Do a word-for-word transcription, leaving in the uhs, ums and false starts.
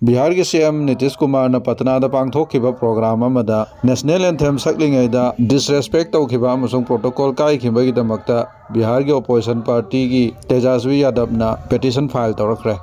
ꯕꯤꯍꯥꯔꯒꯤ ꯁꯤ ꯑꯦꯝ ꯅꯤꯇꯤꯁ ꯀꯨꯃꯥꯔꯅ ꯄꯇꯅꯥꯗ ꯄꯥꯡꯊꯣꯛꯈꯤꯕ ꯄ꯭ꯔꯣꯒ꯭ꯔꯥꯝ ꯑꯃꯗ ꯅꯦꯁꯅꯦꯜ ꯑꯦꯟꯊꯦꯝ ꯁꯛꯂꯤꯉꯩꯗ ꯗꯤꯁꯔꯦꯁꯄꯦꯛ ꯇꯧꯈꯤꯕ ꯑꯃꯁꯨꯡ ꯄ꯭ꯔꯣꯇꯣꯀꯣꯜ ꯀꯥꯏꯈꯤꯕꯒꯤꯗꯃꯛꯇ ꯕꯤꯍꯥꯔꯒꯤ ꯑꯣꯄꯣꯖꯤꯁꯟ ꯄꯥꯔꯇꯤꯒꯤ ꯇꯦꯖꯥꯁ꯭ꯋꯤ ꯌꯥꯗꯕꯅ ꯄꯦꯇꯤꯁꯟ ꯐꯥꯏꯜ ꯇꯧꯔꯛꯈ꯭ꯔꯦ꯫